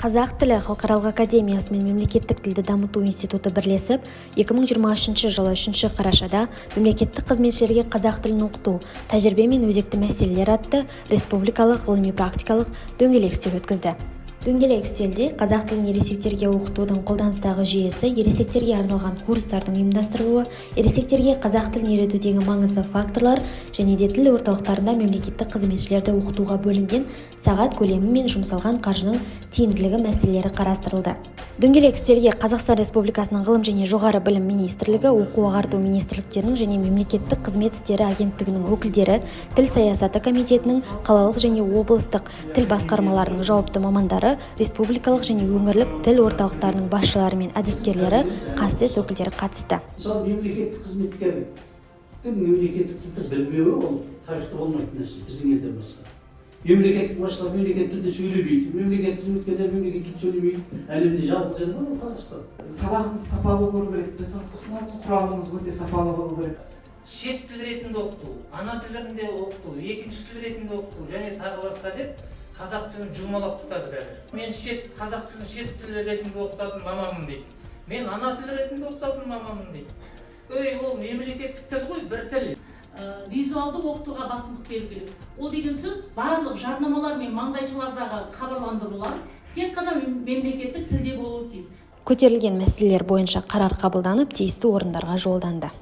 Қазақ тілі халықаралық академиясы мен Мемлекеттік тілді дамыту институты бірлесіп 2023 жылы 3 қарашада «Мемлекеттік қызметшілерге қазақ тілін оқыту: тәжірибе мен өзекті мәселелер» атты республикалық ғылыми-практикалық дөңгелек үстел өткізді. Дөңгелек үстелде қазақ тілін ересектерге оқытудың қолданыстағы жүйесі, ересектерге арналған курстардың ұйымдастырылуы, ересектерге қазақ тілін үйретудегі маңызды факторлар және де тіл орталықтарында мемлекеттік қызметшілерді оқытуға бөлінген сағат көлемі мен жұмсалған қаржының тиімділігі мәселелері қарастырылды. Дөңгелек үстелге Қазақстан Республикасының Ғылым және жоғары білім министрлігі, Оқу-ағарту министрліктерінің және Мемлекеттік қызмет істері агенттігінің өкілдері, Тіл саясаты комитетінің, қалалық және облыстық тіл басқармаларының жауапты мамандары, республикалық және өңірлік тіл орталықтарының басшылары мен әдіскерлері, ҚазТЕС өкілдері қатысты. Мысалы, мемлекеттік қызметкердің мемлекеттік тілді білмеуі, ол тарихта болмайтын нәрсе. Біздің елден басқа мемлекеттік басшылар мемлекеттік тілде сөйлемейді, мемлекеттік қызметкерлер мемлекеттік тілде сөйлемейді. Әлемде жалғыз ел бар, ол Қазақстан. Сабағымыз сапалы болу керек, біздің ұсынатын құралымыз өте сапалы болу керек. Шет тіл ретінде оқыту, ана тілінде оқыту, екінші тіл ретінде оқыту және тағы басқа деп қазақ тілін жұлмалап тастады. Қазір мен шет қазақ тілін шет тілі ретінде оқытатын маманмын дейді, мен ана тілі ретінде оқытатын маманмын дейді. Ей, ол мемлекеттік тіл ғой, бір тіл. Визуалды оқытуға басымдық беру керек. Ол деген сөз, барлық жарнамалар мен маңдайшалардағы хабарландырулар тек қана мемлекеттік тілде болуы тиіс. Көтерілген мәселелер бойынша қарар қабылданып, тиісті орындарға жолданды.